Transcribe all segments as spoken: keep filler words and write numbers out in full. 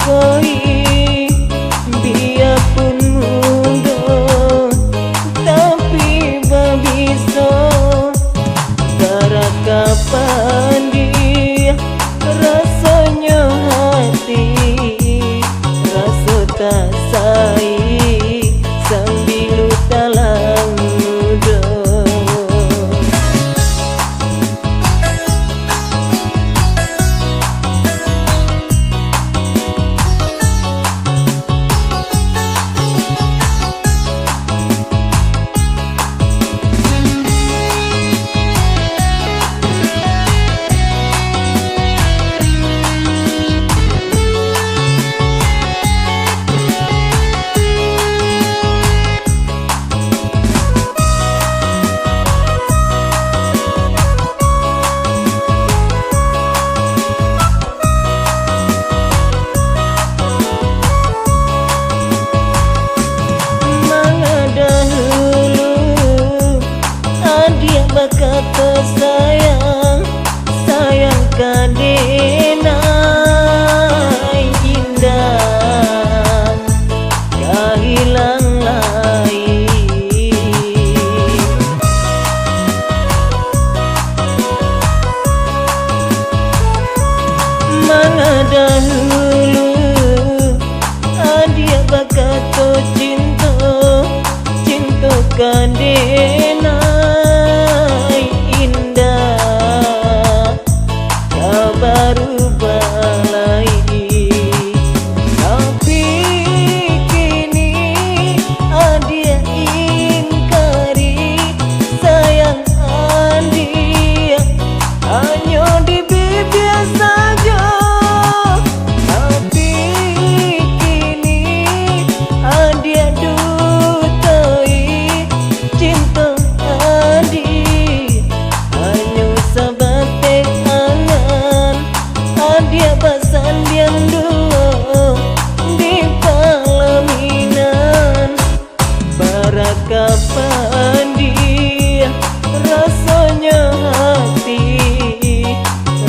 Oi, biapun mudo, tapi babiso, barakapan di rasonyo hati, raso tak sai sambilu talang mudo. Manga dahulu adiak bakato sayang, sayang ka den ai indak ka hilang lai. Manga dahulu adiak bakato cinto, cinto ka den ai indak ka barubah lai. Tapi kini adiak ingkari, sayang adiak hanyo di bibia sajo. Tapi kini adiak dutoi cinto adiak hanyo sabateh angan, adiak basandiang duo di palaminan. Barakapan di rasonyo hati,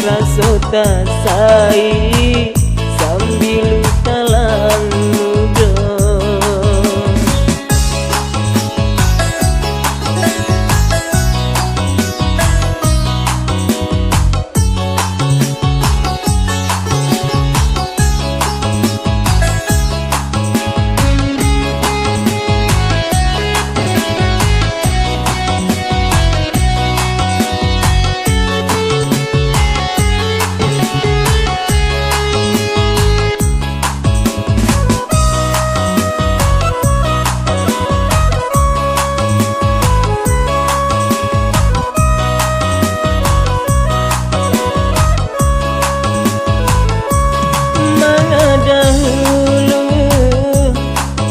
raso tak sai sambilu talang mudo. Manga dahulu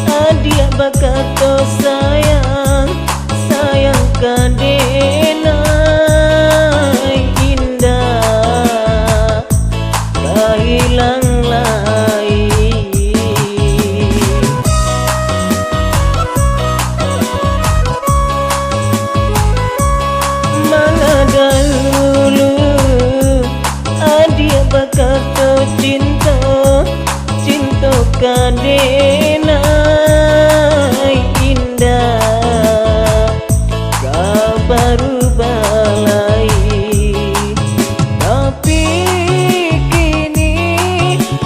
adiak bakato sayang, sayang ka den ai indak ka hilang lai. Manga dahulu adiak bakato cinto, cinto ka den ai indak ka barubah lai. Tapi kini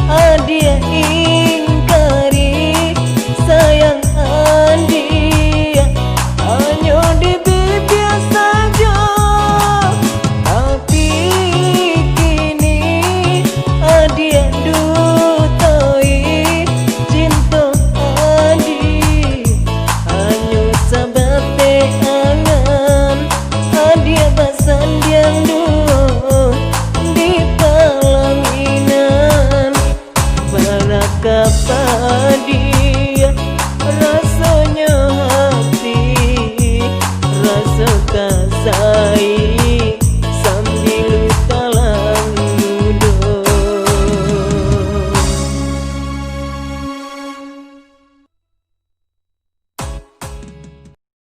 adiak ingkari, sayang adiak hanyo di bibia sajo. Tapi kini adiak dutoi cinto adiak hanyo sabateh angan, adiak basandiang duo di palaminan. Barakapan